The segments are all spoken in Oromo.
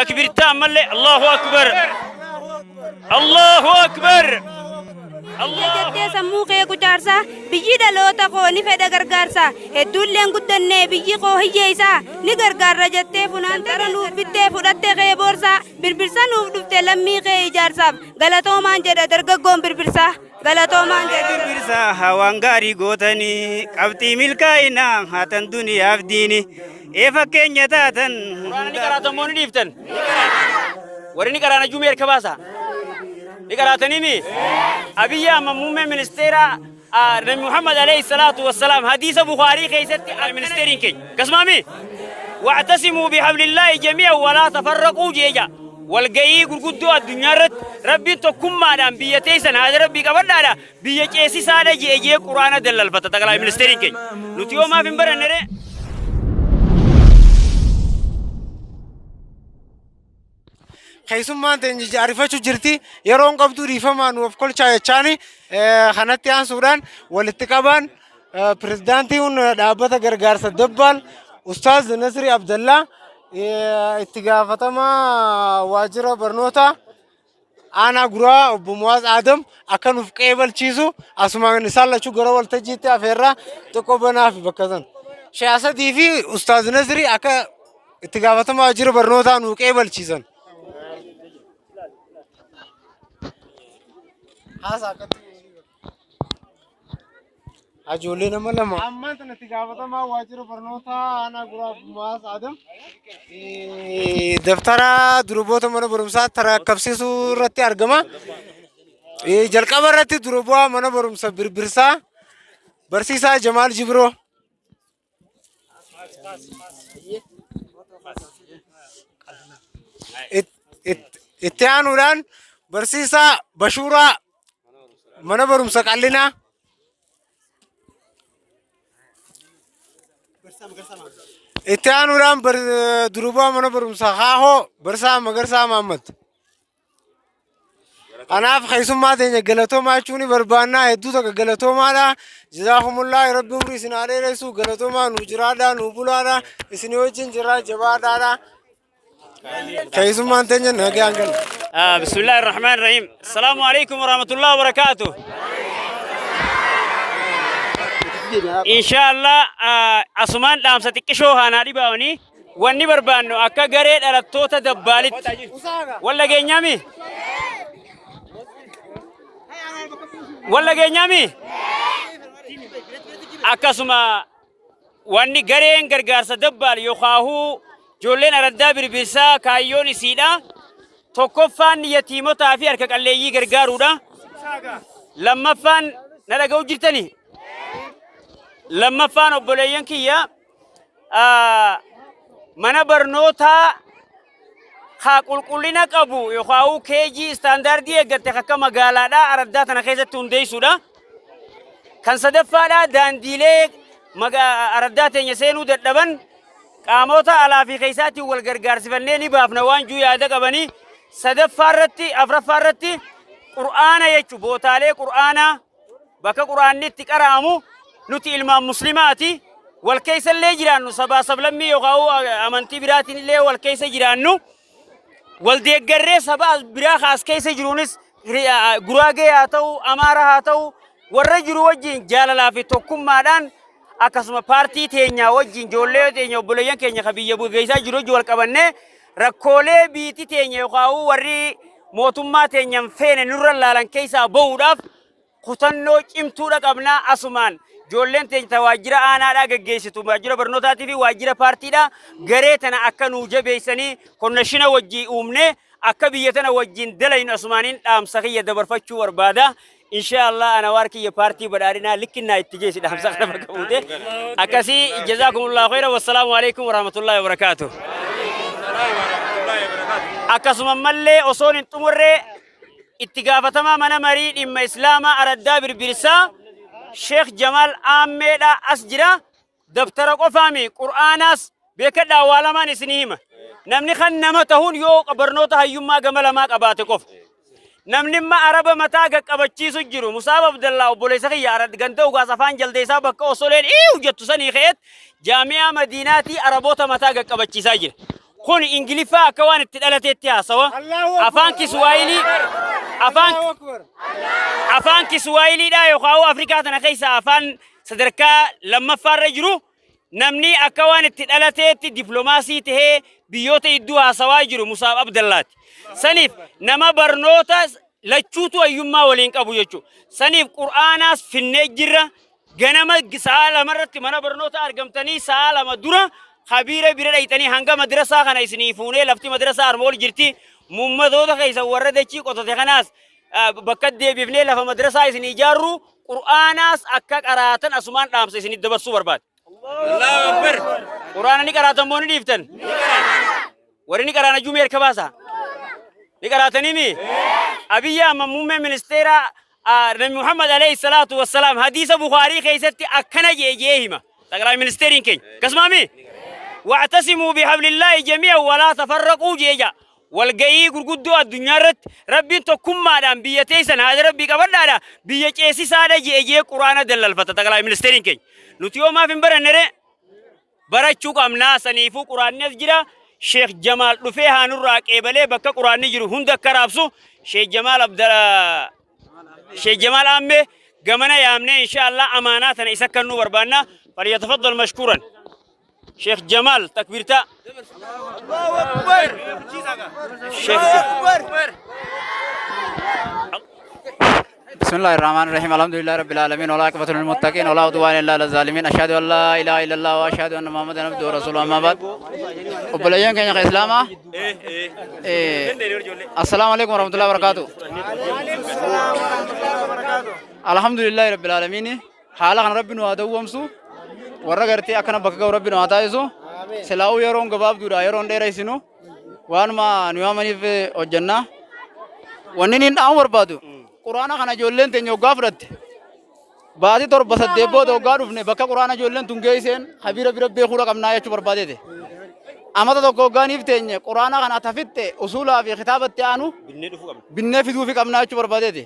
Takbirtaa ammallee Allahu Akbar. Allahu Akbar. Biyya jettee sammuu kee kuchaarsaa biyyi dhaloota koo ni fedha gargaarsa hedduulleen guddannee biyyi koo hiyyeessaa ni gargaarra jettee funaantara nuuf bittee fudhatte kee boorsaa birbirsa nuuf dhufte lammii kee ijaarsaaf galatoomaan jedha dargaggoon birbirsaa galatoomaan jedha. Birbirsa hawaan gaarii gootanii qabxii milkaa'inaa haatan duniyaaf diini ee fakkeenya taatan. Quraana ni qaraatan moo ni dhiiftan? Warri ni qaraana jumee harka baasa. Ni qaraatanii mi? Abiyyi Ahmad muummee ministeera Nabi Muhammad alayhi salaatu wassalaam hadiisa Bukaarii keessatti ministeeriin keenya. Akkasumaami? Wa'tasimuu bihablillaahi jamii'an walaa tafarraquu jeeja. Walga'ii gurguddoo addunyaa irratti Rabbiin tokkummaadhaan biyya teessan haada Rabbii qabadhaadha biyya ceesisaadha je'e jee quraana dallalfata xaqalaa ministeeriin keenya. Nuti yoo maaf hin baranne ree? Keessummaan teenya jaarifachuu jirti. Yeroon qabdu dhiifamaa nu of kolchaa jechaani kanatti aansuudhaan walitti qabaan pirezidaantiin dhaabbata gargaarsa Dabbaal Ustaaz Nasrii Abdallaa itti gaafatamaa waajjira barnootaa aanaa guraa obbo Muwaaz Aadam akka nuuf qeebalchiisu asumaan isaan lachuu gara waltajjiitti afeerraa xiqqoo banaa fi bakka sana. Shee Asadii fi Ustaaz Nasrii akka itti gaafatamaa waajjira barnootaa nuu qeebalchiisan. Haasaa akkatti. Ajoollee nama lama. Ammaan tana itti gaafatamaa waajjira barnootaa aanaa guraa Muwaaz Aadam daftara durboota mana barumsaa tarakkabsiisuu irratti argama. Jalqaba irratti dura bu'aa mana barumsa birbirsaa barsiisaa Jamaal Jibroo. Itti aanuudhaan barsiisaa Bashuuraa mana barumsa qallinaa. Itti aanuudhaan durubaa mana barumsa Haahoo Barsaa Magarsaa Mahammad. Kanaaf keessummaa teenya galatoomaa jechuun ni barbaanna. Hedduu takka galatoomaadha. Jazaakumullah rabbi umrii isin haa dheeressu. Galatoomaa nu jiraadha nu bulaadha. Isin wajjin jirra jabaadhaadha. Keessummaan teenya nagaan gala. بسم الله الرحمن الرحيم السلام عليكم ورحمة الله وبركاته إن شاء الله أسمان دامسة xiqqishoo haanaa dhibaawanii Wanni barbaannu akka garee dhalattoota dabbaalitti wal dhageenyaami? Wal dhageenyaami? Akkasuma wanni gareen gargaarsa dabbaal yookaahuu ijoolleen araddaa birbirsaa kaayyoon isiidha. Tokkoffaan yatiimotaa fi harka qalleeyyii gargaaruudha. Lammaffaan na dhaga'u jirtani? Lammaffaan obboleeyyan kiyya mana barnootaa haa qulqullina qabu yookaan keejii istaandaardii eeggatte akka magaalaadhaa araddaa tana keessatti hundeessuudha. Kan sadaffaadhaa daandiilee araddaa teenya seenuu dadhaban qaamota alaa fi keessaatiin wal gargaarsifannee ni baafna waan juu yaada qabanii. Sadaffaa irratti afraffaa irratti qur'aana jechuun bootaalee qur'aanaa Bakka Qur'aanni itti qara'amu nuti ilmaan muslimaati. Wal keessa illee jiraannu sabaa sablammii yookaan amantii biraatiin illee wal keessa jiraannu. Wal deeggarree saba biraa kaas keessa jiruunis Guraagee haa ta'u, Amaara haa ta'u, warra jiru wajjin jaalalaa fi tokkummaadhaan akkasuma paartii teenyaa wajjin ijoollee teenya obboleeyyan keenya kan biyya geessaa jiru wajjin wal qabannee rakkoolee biiti teenya yookaan warri mootummaa teenya hin feene nurra laalan keessaa bahuudhaaf kutannoo cimtuudha qabnaa asumaan ijoolleen teenya ta waajjira aanaadhaa geggeessitu waajjira barnootaatii fi waajjira paartiidhaa garee tana akka nuu jabeessanii konnashina wajjii uumnee akka biyya tana wajjin dalaynu asumaaniin dhaamsa kiyya dabarfachuu barbaada. Insha Allah anawaar kiyya paartii badhaadhinaa likkinnaa itti geessi dhaamsa kana bakka buute. Akkasii jazaakumullahu khayra wassalaamu alaikum warahmatullahi wabarakaatuh. Akkasuma mallee osoon hin xumurree itti gaafatamaa mana marii dhimma Islaamaa Araddaa Birbirsaa Sheekh Jamaal Aammeedha as jira. Dabtara qofaami Qur'aanaas beekadhaa waa lamaan isinii hima. Namni kan nama tahuun yoo barnoota hayyummaa gama lamaa qabaate qofa. Namni imma araba mataa gaqqabachiisu jiru. Musaab Abdallaa obboleessa kiyya arad ganda ugaas afaan jaldeessaa bakka osoleen iiw jettu sanii ka'eet jaami'aa Madiinaatii araboota mataa gaqqabachiisaa jira. Kun Ingiliffaa akka waan itti dhalateetti haasawa. Afaan Kiswaahilii afaan afaan Kiswaahiliidhaa yookaan Afrikaa tana keessa afaan sadarkaa lammaffaarra jiru namni akka waan itti dhalateetti dippiloomaasii tahee biyyoota hedduu haasawaa jiru Musaab Abdallaati. Saniif nama barnoota lachuutu hayyummaa waliin qabu jechuudha. Saniif Qur'aanaas finnee jirra. Ganama sa'a 2 irratti mana barnoota argamtanii sa'a 2 dura kabiira bira dhayxanii hanga madrasaa kana isinii fuunee lafti madrasaa arma ol jirti. Mummatoota keessa warra dachii qotate kanaas bakka deebifnee lafa madrasaa isinii ijaarru Qur'aanaas akka qaraatan asumaan dhaamsa isinii dabarsuu barbaade. Qur'aana ni qaraatan moo ni dhiiftan? Warri ni qaraana jumee harka baasa. Ni qaraatanii mi? Abiyyi Ahmad muummee ministeera Nabi Muhammad alayhi salaatu wassalaam hadiisa Bukaarii keessatti akkana jee jee hima. Xaqlaa ministeeriin keenya. Akkasumaami? واعتصموا بحبل الله جميعا ولا تفرقوا jee jaa. Walgayii gurguddoo addunyaa irratti Rabbiin tokkummaadhaan biyya teessan haadha Rabbii qabadhaadha biyya ceesisaadha jee jee Quraana dallalfata xaqlaa ministeeriin keenya. Nuti yoo maaf hin baranne ree? Barachuu qabnaa. Saniifuu Quraanni as jira. Sheekh Jamaal dhufee haa nurraa qeebalee bakka Quraanni jiru hunda akka raabsu Sheekh Jamaal Abdala Sheekh Jamaal Ammee gamana yaamnee insha Allah amaanaa tana isa kennuu barbaanna. فليتفضل مشكورا Sheekh Jamaal. Takbiirtaa Sheekh. بسم الله الرحمن الرحيم، الحمد لله رب العالمين، والعاقبة للمتقين، ولا عدوان إلا على الظالمين، أشهد أن لا إله إلا الله وأشهد أن محمدا عبده ورسوله، أما بعد، obboleeyyan keenya islaamaa، السلام عليكم ورحمة الله وبركاته. الحمد لله رب العالمين. Haala kana Rabbi nu haa dawwamsu, warra gartee akkana bakka ga'u Rabbi nu haa taasisu. Silaa'uu yeroon gabaabduudha, yeroon dheereessinu waanuma nu yaamaniif hojjannaa. Wanni inni dhaamu barbaadu, Quraana kana ijoolleen teenya hoggaa fudhatte baatii 7 8 booda hoggaa dhufne bakka Quraana ijoolleen tun geesseen habiira bira beekuudha qabnaa jechuu barbaadeete. Amata tokko hoggaaniif teenye Quraana kana tafitte usuulaa fi kitaabatti aanu binnee fiduufi qabnaa jechuu barbaadeete.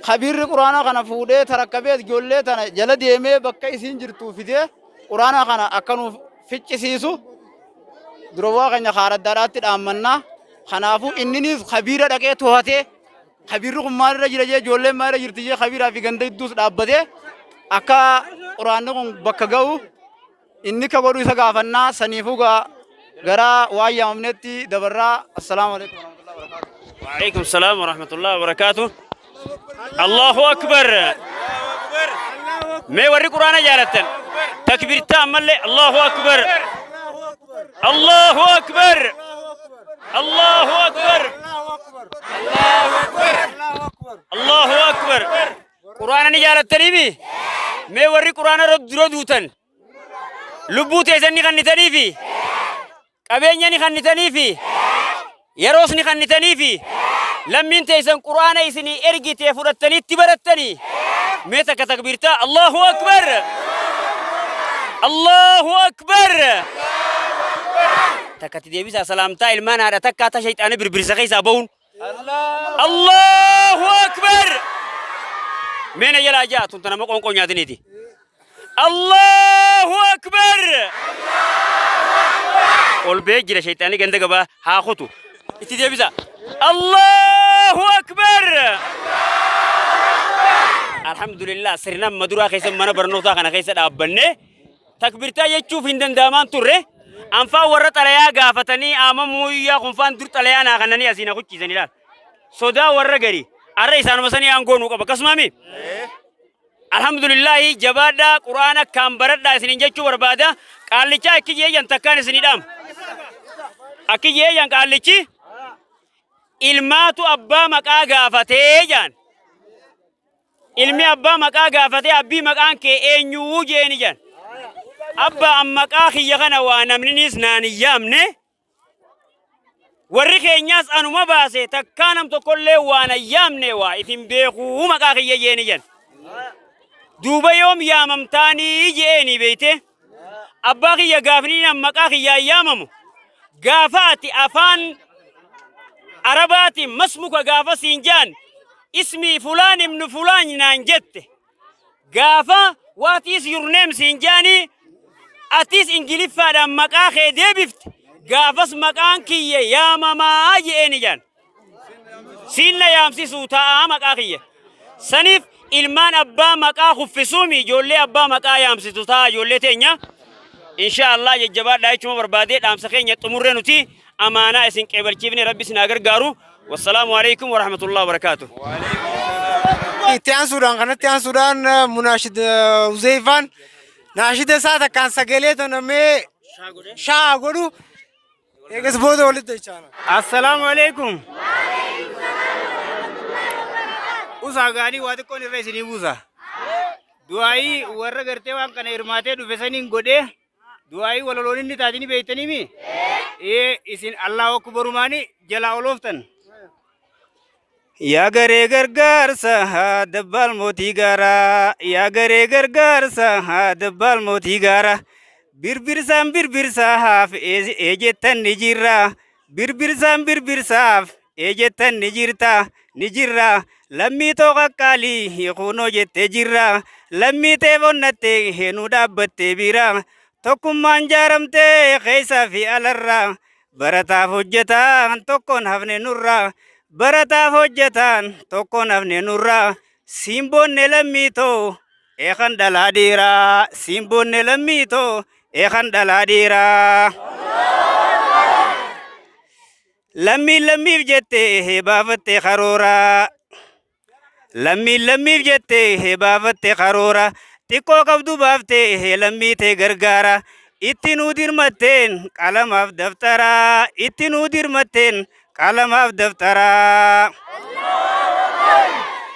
Kabiirri Quraana kana fuudhee tarakkabee ijoollee tana jala deemee bakka isiin jirtu fidee Quraana kana akka nuuf ficcisiisu dura bu'aa keenya kaaraddaadhaatti dhaammannaa. Kanaafuu inninis kabiira dhaqee to'atee kabiirri kun maalirra jira jee, ijoolleen maalirra jirti jee, kabiiraa fi ganda hidduus dhaabbatee akka Quraanni kun bakka ga'u inni ka godhu isa gaafannaa. Saniifuu gara waan yaamamnetti dabarraa. السلام عليكم ورحمة الله وبركاته. وعليكم السلام ورحمة الله وبركاته. الله أكبر. Mee warri Quraana jaalattan takbiirtaa ammallee. الله أكبر، الله أكبر، الله أكبر، الله أكبر. Quraana ni jaalattaniimi? Mee warri Quraana irra dura duutan lubbuu teessan ni kannitaniifi, qabeenya ni kannitaniifi, yeroos ni kannitaniifi, lammiin teessan Quraana isinii ergitee fudhattaniitti barattanii? Mee takka takbiirtaa. الله أكبر، الله أكبر. Takkatti deebisaa salaamtaa. Ilmaan haadha takkaa ta shayxaana birbirsa keessaa bahuun. الله أكبر. Meena jalaa jaa tun nama qoonqoo nyaatiniiti. الله أكبر. Ol bee jira shayxaanii ganda gabaa haa kutu. Itti deebisa. الله أكبر. الحمد لله. Sirna maduraa keessa mana barnootaa kana keessa dhaabbanne takbirtaa jechuuf hin danda'amaan turre. Anfaan warra xalayaa gaafatanii aamamuu iyyaa kunfaan dur xalayaa naa kannanii asii na kuchiisan ilaal. Sodaa warra gari. Arra isaanuma sanii aangoo nuu qaba. Akkasumaami? الحمد لله. Jabaadhaa, Quraana kaan baradhaa isiniin jechuu barbaada. Qaallichaa akki jeeyyan takkaan isinii dhaama. Akki jeeyyan qaallichi ilmaatu abbaa maqaa gaafatee jaan. Ilmi abbaa maqaa gaafatee, "Abbii, maqaan kee eenyuu?" jeeni jaan. "Abbaa, an maqaa kiyya kana waa namninis naan hin yaamne. Warri keenyaas anuma baase, takkaa nam tokkollee waan hin yaamne, waa ifin beekuu maqaa kiyya," jeeni jan. "Duuba yoom yaamamtaanii?" jeeni. "Beeyte, abbaa kiyya, gaafni nam maqaa kiyyaan yaamamu gaafa ati afaan Arabaatiin ما اسمك gaafa siin jaan, اسمي فلان ابن فلان naan jette. Gaafa 'What is your name' siin jaanii, atis Ingiliffaadhaan maqaa kee deebifte. Gaafas maqaan kiyya yaamamaa je'eeni jaan. Siin na yaamsisuu taa'aa maqaa kiyya. Saniif ilmaan abbaa maqaa kuffisuumi ijoollee abbaa maqaa yaamsitu ta'a ijoollee teenya. Insha Allah jajjabaadhaa jechuma barbaadee dhaamsa keenya xumurree nuti amaanaa isin qeebalchiifne rabbi isin haa gargaaru. Wassalaamu alaikum warahmatullahi wabarakaatuh. Itti aansuudhaan kanatti aansuudhaan Munaashid Huzeeyfaan naashida isaa takkaan sagalee tonamee shaa godhu eegas booda walitti dachaana. Assalaamu alaikum. Usaa gaarii waa xiqqoon irra isinii buusa. Du'aayii warra gartee waan kana hirmaatee dhufe saniin godhee du'aayii walaloon inni taatini beektaniimi? Ee isin Allahu akbarumaani jalaa olooftan. Yaa garee gargaarsa haa dabbaal mootii gaaraa yaa garee gargaarsa haa dabbaal mootii gaaraa birbirsaan birbirsaaf ee jettan ni jirra birbirsan birbirsaaf ee jettan ni jirta ni jirra lammii too qaqqaalii kunoo jettee jirra lammii teef onnattee heenuu dhaabbattee bira tokkummaan jaaramtee keessaa fi alarraa Barataaf hojjetaan tokkoon hafne nurraa Barataaf hojjetaan tokkoon hafne nurraa Siin boonne lammii too eekan dhalaa dhiiraa Siin boonne lammii too eekan dhalaa dhiiraa Lammiin lammiif jettee baafatte karooraa Lammiin lammiif jettee baafatte karoora xiqqoo qabdu baaftee lammii tee gargaara itti nuu dirmatteen qalamaaf daftara itti nuu dirmatteen qalamaaf daftara.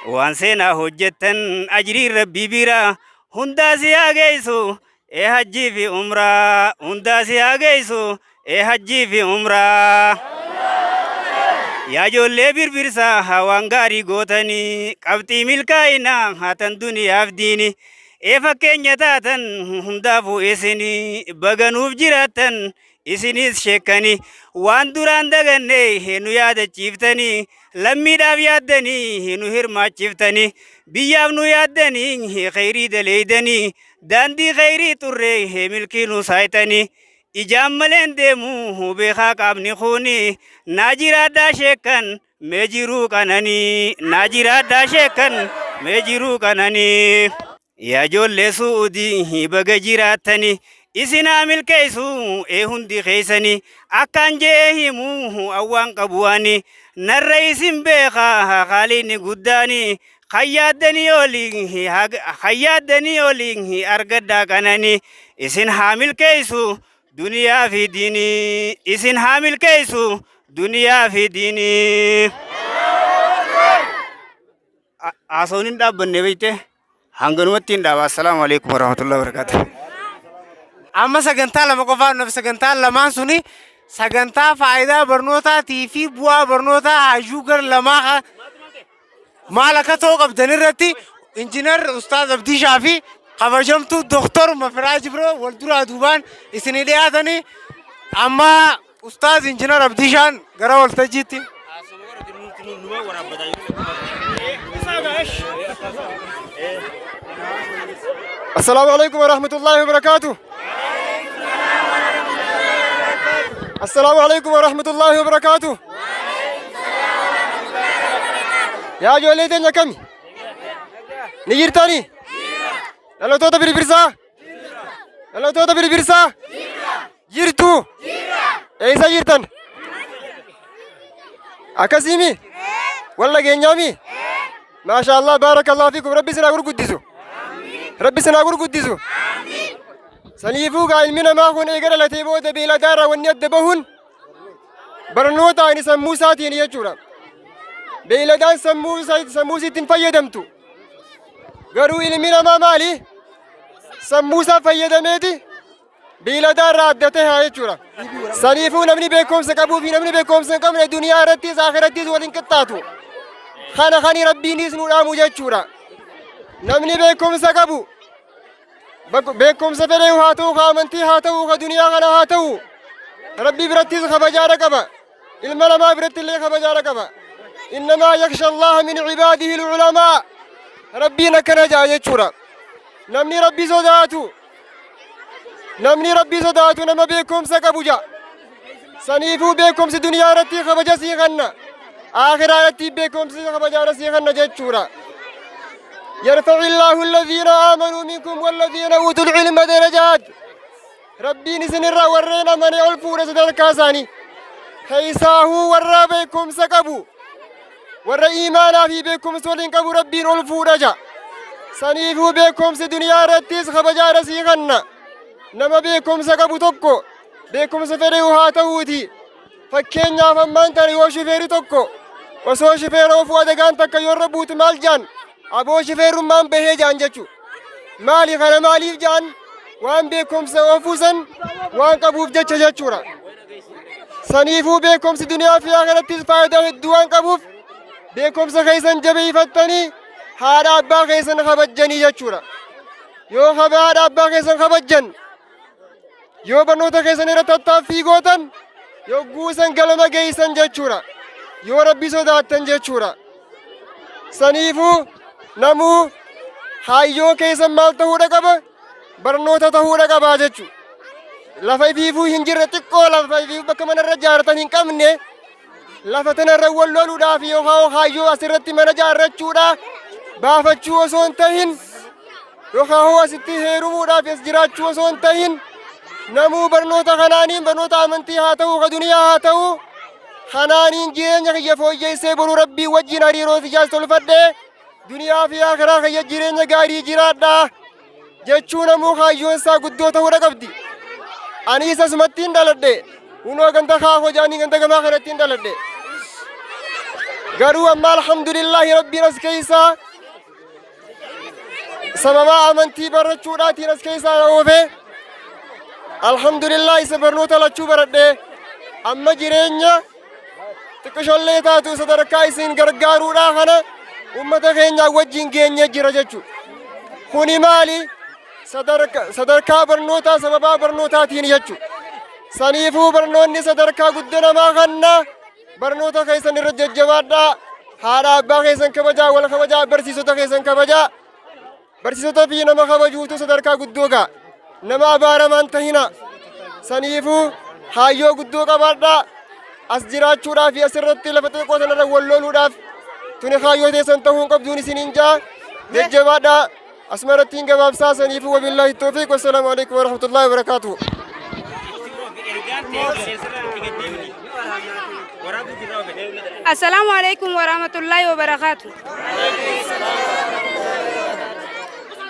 Waan seenaa hojjettan ajriin rabbii bira hundaa si haa geessu ee hajjii fi umraa hundaa si haa geessu ee hajjii fi umraa. Yaa ijoollee birbirsaa haa waan gaarii gootanii qabxii milkaa'inaa haa tan duniyaaf diini ee fakkeenya taatan hundaafuu isinii baganuuf jiraattan isinis sheekkanii waan duraan daganne nu yaadachiiftanii lammiidhaaf yaaddanii nu hirmaachiftanii biyyaaf nu yaaddanii kheyrii daleeydanii Daandii kheyrii xurree milkii nu saayxanii Ijaan maleen deemu beekaa qaamni kuuni Naa jiraadhaa sheekkan mee jiruu qananii Naa jiraadhaa sheekkan mee jiruu qananii Yaa ijoollee su'uudii baga jiraattanii Isin haa milkeessu ee hundi keessanii Akkaan je'ee himu awwaan qabu ani Narra isin beekaa haaliini guddaani Kan yaaddanii olii kan yaaddanii olii argadhaa qananii isin haa milkeessu duniyaa fi diinii isin haa milkeessu duniyaa fi diinii. Haasawni hin dhaabbanne beekte hanganumatti hin dhaaba. Assalaamu alaikum warahmatullahi wabarakatuh. Amma sagantaa lama qofaan nuuf sagantaan lamaan suni sagantaa faayidaa barnootaatii fi bu'aa barnootaa hayyuu gara lamaa maal akka ta'uu qabdan irratti injinar Ustaaz Abdiishaa fi kabajamtuu Dooktor Mafiraa Jibroo wal duraa duubaan isinii dhiyaatanii amma Ustaaz Injinar Abdiishaan gara waltajjiitti. السلام عليكم ورحمة الله وبركاته السلام عليكم ورحمة الله وبركاته Yaa ijoollee teenya kami? Ni jirtanii? Dhalattoota birbirsaa? Dhalattoota birbirsaa? Jirtu? Eessa jirtan? Akkasiimi? Wal dhageenyaami? Maasha Allah baarakallahu fiikum Rabbi isin haa gurguddisu. Rabbi isin haa gurguddisu. Saniifuu gaa ilmi namaa kun eega dhalatee booda beeladaa irraa wanni adda bahuun barnootaan sammuu isaatiin jechuudha. Beeyladaan sammuu isaa- sammuu isiitti hin fayyadamtu. Garuu ilmi namaa maali? Sammuu isaa fayyadameeti beeyladaa irraa adda ta'a jechuudha. Saniifuu namni beekumsa qabuu fi namni beekumsa hin qabne duniyaa irrattis akhirattis wal hin qixxaatu. Kana kani rabbiinis nu dhaamu jechuudha. Namni beekumsa qabu Beekumsa fedhe haa ta'u, ka amantii haa ta'u, ka duniyaa kana haa ta'u, Rabbi birattis kabajaadha qaba. Ilma namaa biratti illee kabajaadha qaba. Innamaa yaksha Allaha min ibaadihi ulamaa. Rabbiin akkana ja'a jechuudha. Namni Rabbi sodaatu, namni Rabbi sodaatu nama beekumsa qabu ja'a. Saniifuu beekumsi duniyaa irratti kabaja sii kanna. Akhiraa irratti beekumsi kabajaadha sii kanna jechuudha. يرفع الله الذين آمنوا منكم والذين أوتوا العلم درجات. Rabbiin isinirraa warreen amane ol fuudha sadarkaa isaanii. Keessaahuu warra beekumsa qabu, warra iimaanaa fi beekumsa waliin qabu Rabbiin ol fuudha ja'a. Saniifuu beekumsi duniyaa irrattis kabajaadha sii kanna. Nama beekumsa qabu tokko, beekumsa fedhe haa ta'uuti. Fakkeenyaaf, ammaan tana yoo shifeeri tokko osoo shifeera ofuu adagaan takka yoo irra buutu maal jaan? Aboo, shifeerummaan bahee jaan jechu. Maali kana maaliif jaan? Waan beekumsa ofuu san waan qabuuf jecha jechuudha. Saniifuu beekumsi duniyaa fi akhirattis faayidaa hedduu waan qabuuf, beekumsa keessan jabeeffattanii haadha abbaa keessan kabajjanii jechuudha. Yoo haadha abbaa keessan kabajjan, yoo barnoota keessan irra tattaaffii gootan, yogguu san galma geessan jechuudha. Yoo Rabbi sodaattan jechuudha. Saniifuu namuu hayyoo keessan maal ta'uudha qaba? Barnoota ta'uudha qabaa jechuudha. Lafa ifiifuu hin jirre, xiqqoo lafa ifiifuu bakka manarra ijaarratan hin qabne, lafa tanarra wal loluudhaaf yookaan hayyoo asirratti mana ijaarrachuudhaaf baafachuu osoo hin tahin, yookaan asitti heerumuudhaaf as jiraachuu osoo hin tahin, namuu barnoota kanaaniin, barnoota amantii haa ta'u, ka duniyaa haa ta'u, kanaaniin jireenya kiyya fooyyessee, boruu Rabbii wajjin hariiroo tiyyaas tolfadhee, duniyaa fi akhiraa kiyya jireenya gaarii jiraadha jechuu namuu kaayyoon isaa guddoo ta'uudha qabdi. Ani isa asumattiin dhaladhe. Hunoo ganda kaafoo jaanii ganda gamaa kanattiin dhaladhe. Garuu amma alhamdulillaahi, Rabbiin as keessaa sababaa amantii barachuudhaatiin as keessaa na oofe. Alhamdulillah, isa barnoota lachuu baradhe. Amma jireenya xiqqishollee taatu sadarkaa isin gargaaruudhaa kana ummata keenyaa wajjin geenyee jira jechuudha. Kuni maali? Sadarkaa barnootaa sababaa barnootaatiin jechuudha. Saniifuu barnoonni sadarkaa guddina namaa kanna. Barnoota keessan irra jajjabaadhaa. Haadha abbaa keessan kabajaa, wal kabajaa, barsiisota keessan kabajaa. Barsiisota fi nama kabajuutu sadarkaa guddoo ga'a. Nama abaaramaan tahina. Saniifuu haayyoo guddoo qabaadhaa. As jiraachuudhaaf fi asirratti lafa xixiqqoo sanarra wal loluudhaaf tuni kaayyoo teessan ta'uu hin qabduun isiniin jaa. Jajjabaadhaa. Asumarratti hin gabaabsaa. Saniifuu wabillaahi toofiq, wassalaamu alaikum warahmatullaahi wabarakaatuh. Ergaan ta'e qilleensarraa itti gad deemini. Waraabuu jirraa ofe. Assalaamu alaikum warahmatullaahi wabarakaatu.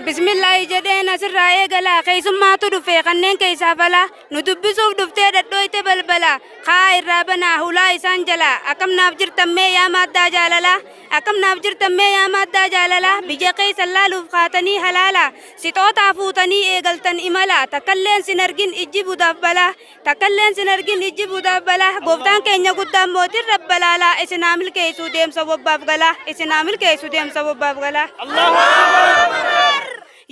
Bismillaahi jedheen asirraa eegalaa. Keessummaatu dhufe, kanneen keessaa falaa nu dubbisuuf dhuftee dhadhooyte balbala kaa irraa banaa hulaa isaan jalaa. Akkam naaf jirtan mee yaa maaddaa jaalalaa? Akkam naaf jirtan mee yaa maaddaa jaalalaa? Biyya keessan laaluuf kaatanii halaala sixootaa fuutanii eegaltan imala. Takkalleen sin argin ijji budaaf balaa, takkalleen sin argin ijji budaaf balaa. Gooftaan keenya guddaan, mootiin rabbalaalaa, isin haa milkeessuu deemsa bobbaaf galaa, isin haa milkeessuu deemsa bobbaaf galaa.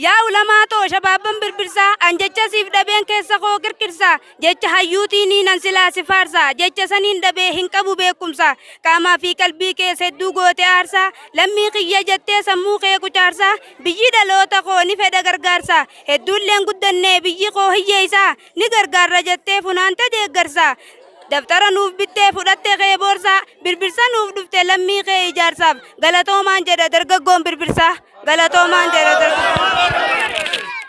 Yaa ulamaa too, shabaabban birbirsaa, an jecha siif dhabeen keessa koo kirkirsaa. Jecha hayyuutiin nan silaa si faarsaa, jecha saniin dhabee, hin qabu beekumsa. Qaamaa fi qalbii keessa hedduu goote aarsaa, lammii kiyya jettee sammuu kee kuchaarsaa. Biyyi dhaloota koo ni fedha gargaarsa, hedduulleen guddannee biyyi koo hiyyeessaa, ni gargaarra jettee funaante deeggarsa. Daftara nuuf bittee fudhatte kee boorsaa, Birbirsa nuuf dhufte lammii kee ijaarsaaf. Galatoomaan jedha dargaggoon Birbirsaa, galatoomaan jedha dargaggoon.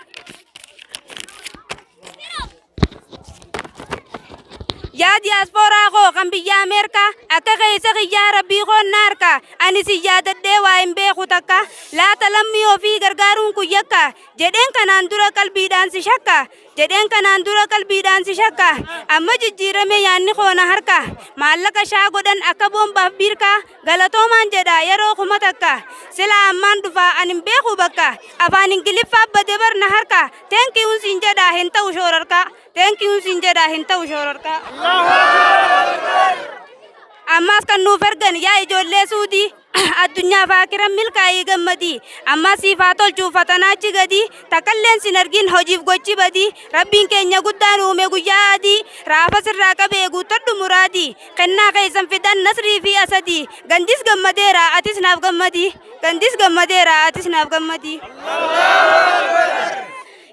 Yaa diyaaspooraa koo kan biyya Ameerikaa, akka keessa kiyyaa Rabbii koon na harka. Ani si yaadadhee waa hin beeku takka. Laata lammii ofii gargaaruun kun yakka jedheen kanaan dura qalbiidhaan si shakka, jedheen kanaan dura qalbiidhaan si shakka. Amma jijjiirame yaanni koo na harka. Maallaqa shaa godhan akka boombaaf biirkaa. Galatoomaan jedha yeroo 1000. Sila ammaan dhufaa ani hin beeku bakka. Afaan Ingiliffaa bade bar na harka. Thank youn siin jedha, hin ta'u shoorarkaa. Thank youn siin jedha, hin ta'u shoorarkaa. Ammaas kan nuuf ergan yaa ijoollee Suudii, addunyaa faakiran milkaa'ii gammadii. Ammas siif haa tolchu fatanaachi gadii, takkalleen sin argin hojiif gochi badii. Rabbiin keenya guddaan uume guyyaa adii, raafa sirraa qabee guuttadhu muraadii. Kennaa keessan fidan Nasrii fi Asadii. Gandis gammadeera, atis naaf gammadii. Gandis gammadeera, atis naaf gammadii.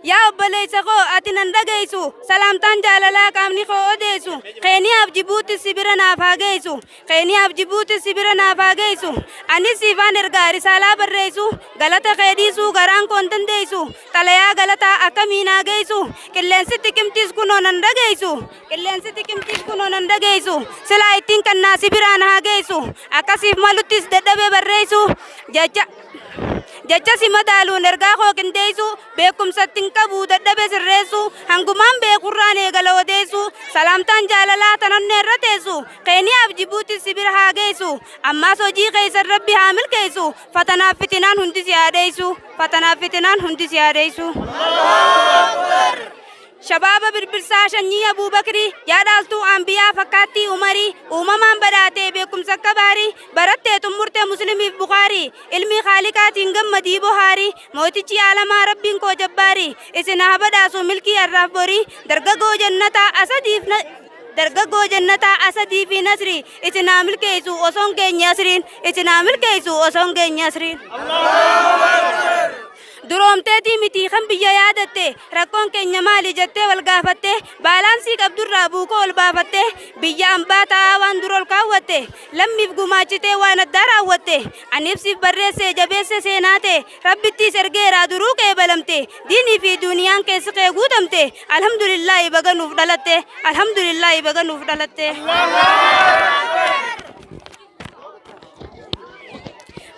Yaa obboleessa koo ati nan dhageessu, salaamtaan jaalalaa qaamni koo odeessu, Keeniyaaf Jibuuti si bira naaf haa geessu, Keeniyaaf Jibuuti si bira naaf haa geessu. Anis siifaan ergaa risaalaa barreessu, galata kee dhiisuu garaan koo hin dandeessu, xalayaa galataa akkamiin haa geessu, qilleensi xiqimtiis kunoo nan dhageessu, qilleensi xiqimtiis kunoo nan dhageessu, silaa ittiin kannaa si biraan haa geessu, akkasiif maluttis dadhabee barreessu, jecha si madaaluun ergaa koo qindeessu, beekumsatti hin qabu dadhabe sirreessu, hangumaan beekurraan eegala odeessu, salaamtaan jaalalaa tanonnee irra teessu, Keeniyaaf Jibuuti si bira haa geessu, ammaas hojii keessan Rabbi haa milkeessu, fatanaaf fitinaan hundi si haa dheessu, fatanaaf fitinaan hundi si haa dheessu. Shabaaba Birbirsaa sanyii Abuubakrii, yaa dhaaltuu Ambiyaa fakkaattii Umarii, uumamaan badhaatee beekumsa akka baarii, barattee xumurtee Muslimiif Bukaarii, ilmi Khaaliqaatiin gammadii bohaarii, mootichi aalamaa Rabbiin koo jabbaarii, isin haa badhaasu milkii har'aaf borii, dargagoo jannataa asadiif dargagoo jannataa Asadii fi Nasrii, isin haa milkeessu osoon geenye asriin, isin haa milkeessu osoon geenye asriin. Duroomteetii miti kan biyya yaadatte, rakkoon keenya maali jettee wal gaafatte, baalaansii qabdurraa buukoo ol baafatte, biyya ambaa taa'aa waan dur ol kaawwatte, lammiif gumaachitee waan addaa raawwatte, ani ibsiif barreesse jabeesse seenaate, Rabbittiis ergeeraa duruu qeebalamte, diinii fi duuniyaan keessi kee guutamte, alhamdulillaahi baga nuuf dhalatte, alhamdulillaahi baga nuuf dhalatte.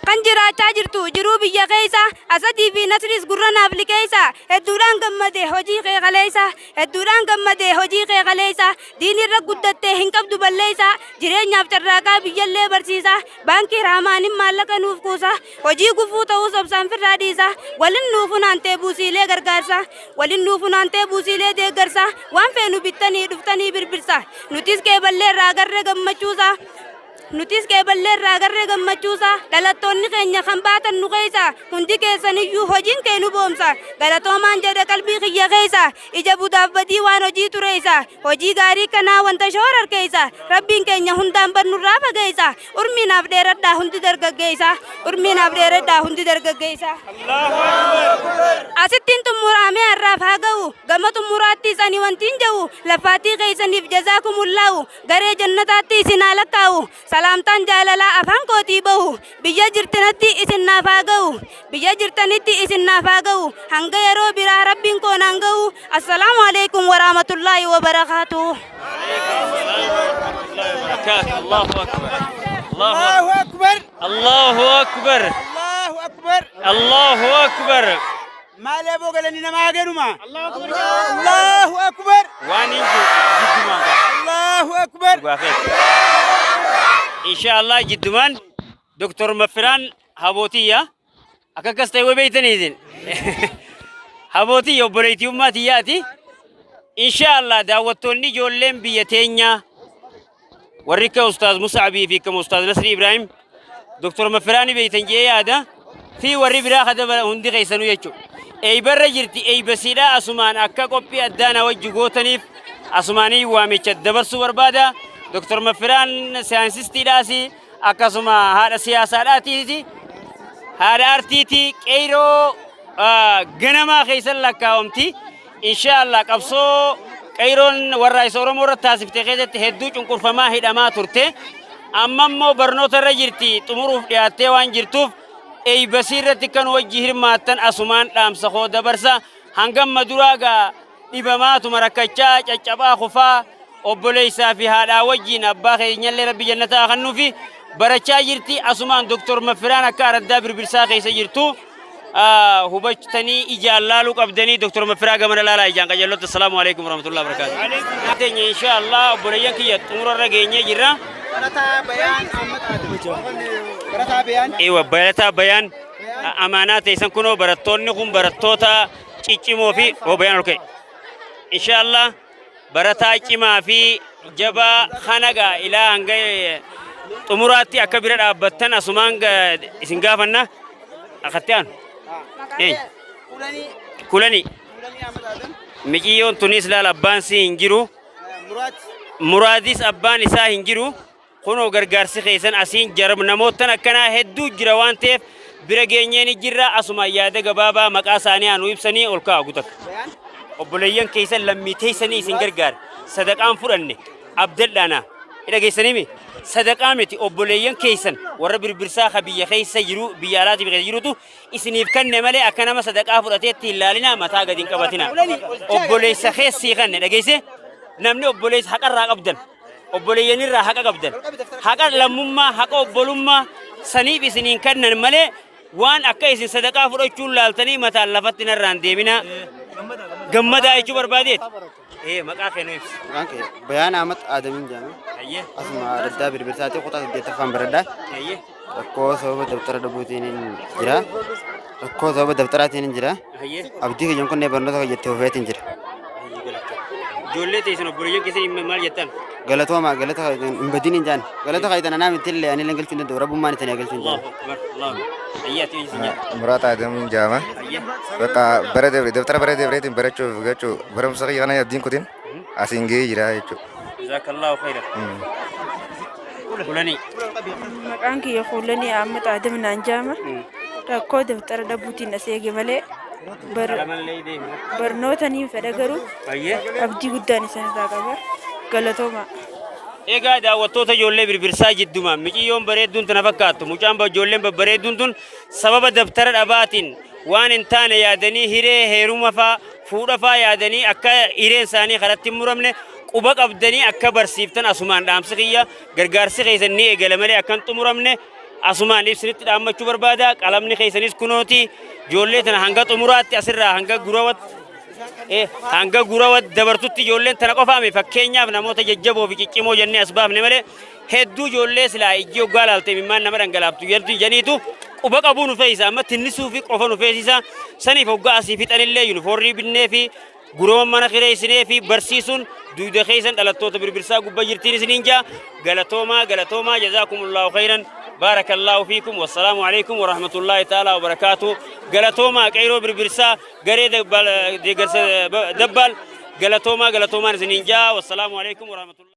Kan jiraachaa jirtu jiruu biyya keessa, Asadii fi Nasriis gurra naaf liqeessa, hedduudhaan gammade hojii kee kaleessa, hedduudhaan gammade hojii kee kaleessa, diinirra guddatte hin qabdu balleessa, jireenyaaf carraaqaa biyyallee barsiisa, baankii Rahmaanin maallaqa nuuf kuusa, hojii gufuu ta'uus obsaan firraa dhiisa, walin nuu funaantee buusiilee gargaarsa, walin nuu funaantee buusiilee deeggarsa, waan feenu bittanii dhuftanii birbirsa, nutis qeeballeerraa agarre gammachuusa. Nutis qeeballeerraa agarre gammachuusa, dhalattoonni keenya kan baatan nu keessa, hundi keessaniyyuu hojiin kee nu boomsa, galatoomaan jedha qalbii kiyya keessa, ija budaaf badii waan hojii tureessa, hojii gaarii kanaa wanta shoora harkeessa, Rabbiin keenya hundaan bannurraa fageessa, urmii naaf dheeradhaa hundi dargaggeessa, urmii naaf dheeradhaa hundi dargaggeessa. Asittiin xumuraamee har'aaf haa ga'u, gama xumuraattis ani wantiin jedhu, laffaatii keessaniif jazaakumullaahu, garee jannataatti isin haa lakkaa'u, salaamtaan jaalalaa afaan kootii bahu, biyya jirtanitti isin naaf haa ga'u, biyya jirtanitti isin naaf haa ga'u, hanga yeroo biraa Rabbiin koo naan ga'u, assalaamu alaikum warahmatullaahi wabarakaatuh. Allahu akbar. Allahu akbar. Allahu akbar. Allahu akbar. Allahu akbar. Maal aboo galanii namaa haganuma. Allahu akbar. Waan hin jiru jiddumaan qaba. Allahu akbar. Dhugaa keessa. Insha Allah jiddumaan Dr. Maffiraan Habootiyya akka akkas ta'e beeytanii isin. Habootiyya obboleettiyummaa tiyyaati. Insha Allah daawwattoonni ijoolleen biyya teenyaa warri akka Ustaaz Musaabii fi akka Ustaaz Nasrii Ibrahim Dr. Maffiraani beeytan jee yaada fi warri biraa kada hundi keessanuu jechuudha. Eeybarra jirti eeybasiidha asumaan akka qophii addaa na wajji gootaniif asumaanii waamicha dabarsuu barbaada. Dr. Maffiraan saayinsistiidhaas akkasuma haadha siyaasaadhaatiis haadha artiiti qeyroo ganamaa keessan lakkaa'amti. Insha Allah qabsoo qeyroon warra isa Oromoo irratti taasifte keessatti hedduu cunqurfamaa hidhamaa turte. Amma immoo barnoota irra jirti xumuruuf dhiyaattee waan jirtuuf eeybasii irratti kan wajji hirmaattan asumaan dhaamsa koo dabarsa. Hangamma duraa gaa dhibamaatuma rakkachaa caccabaa kufaa obboleessaa fi haadhaa wajjin abbaa keenyallee Rabbi jannataa kennuufi barachaa jirti. Asumaan Dr. Maffiraan akka araddaa Birbirsaa keessa jirtu hubattanii ijaan laaluu qabdanii Dr. Maffiraa gamana laalaa ijaan qajeellotti. Assalaamu alaikum warahmatullahi wabarakatuh. Teenya insha Allah obboleeyyan kiyya xumurarra geenyee jirra. Barataa Bayaan Ahmad Adam. Barataa Bayaan. Ewa barataa Bayaan amaanaa teessan kunoo barattoonni kun barattoota ciccimoo fi oo Bayaan ol ka'e. Insha Allah barataa cimaa fi jabaa hanagaa ilaa hanga xumuraatti akka bira dhaabbattan asumaan isin gaafanna. Akkatti aanu. Eenyu? Kulanii. Miciyyoon tunis laal abbaan sii hin jiru. Muraadis abbaan isaa hin jiru. Kunoo gargaarsi keessan asiin jarab namootan akkanaa hedduu jira waan ta'eef bira geenyee ni jirra. Asuma yaada gabaabaa maqaa isaanii anu ibsanii ol ka'a gutak. Obboleeyyan keessan lammii teessanii isin gargaara. Sadaqaan fudhanne abdadhaanaa. Dhageessanimi sadaqaa miti, obboleeyyan keessan warra Birbirsaa ka biyya keessa jiru, biyya alaatiif keessa jirutu isiniif kanne malee akka nama sadaqaa fudhateetti hin laalinaa, mataa gadi hin qabatina. Obboleessa keessii kanne dhageesse, namni obboleessa haqarraa qabdan, obboleeyyanirraa haqa qabdan, haqa lammummaa, haqa obbolummaa saniif isiniin kannan malee waan akka isin sadaqaa fudhachuun laaltanii mataan lafatti narraan deeminaa. Gammadaa jechuu barbaadeet. Ee, maqaa kee nu ibsi. Maqaan kee Bayaan Ahmad Adamiin jedhama. Asuma addaa Birbirsaatti kutaa 8ffaan baradhaa. Rakkoo sababa dabtara dhabuutiin hin jira. Rakkoo sababa dabtaraatiin hin jira. Abdii kiyyan kunneen barnoota kiyya itti fufeetiin jira. Ijoollee teessan, obboleeyyan keessan maal jettan? Galatooma, galata hin badin hin jaan. Galata kaayatan anaa miti illee ani illee galchuu hin danda'u. Rabbummaan ittiin galchuu hin Allahu jaan. akbar. Allahu akbar. Hayyee, ati isin jedha. Muraata Adamuun jaama. Bakka bara dabre dabtara bara dabreetiin barachuuf gachuu barumsa kiyya kana abdiin kutin asiin gahee jira jechuudha. Jazakallahu khairan. Kulanii. Maqaan kiyya Kuulanii Ahmad Adam naan jaama. Rakkoo dabtara dhabuutiin as eege malee barnoota niin fedha, garuu abdii guddaan isinirraa qaba. Galatooma. Egaa daawwattoota, ijoollee Birbirsaa jidduma miciyyoon bareedduun tana fakkaattu, mucaan ijoolleen babbareedduun tun sababa dabtara dhabaatiin waan hin taane yaadanii, hiree heeruma faa fuudha faa yaadanii akka hireen isaanii karatti hin muramne quba qabdanii akka barsiiftan asumaan dhaamsi kiyya. Gargaarsi keessan ni eegala malee akka hin xumuramne asumaan ibsinitti dhaammachuu barbaada. Qalamni keessanis kunooti. Ijoollee tana hanga xumuraatti asirraa hanga gurawat dabartutti ijoolleen tana qofaame. Fakkeenyaaf namoota jajjaboo fi ciccimoo jennee as baafne malee hedduu ijoollee silaa ijji hoggaa laalte imimmaan nama dhangalaaftu jedhu janiitu quba qabuu nu feesisa. Amma tinnisuu fi qofa nu feesisa. Saniif hoggaa asii fixanillee yuunifoormii binnee fi guroma mana kireessinee fi barsiisuun dugda keessan dhalattoota Birbirsaa gubbaa jirtiin isiniin jaa. Galatoomaa, galatoomaa. Jazaakumullahu khayran, baarakallaahu fiikum, wassalaamu alaikum warahmatullaahi ta'ala wabarakaatu. Galatoomaa qeyroo Birbirsaa, garee deeggarsa Dabbaal, galatoomaa, galatoomaan isiniin jaa. Wassalaamu alaikum warahmatullahi.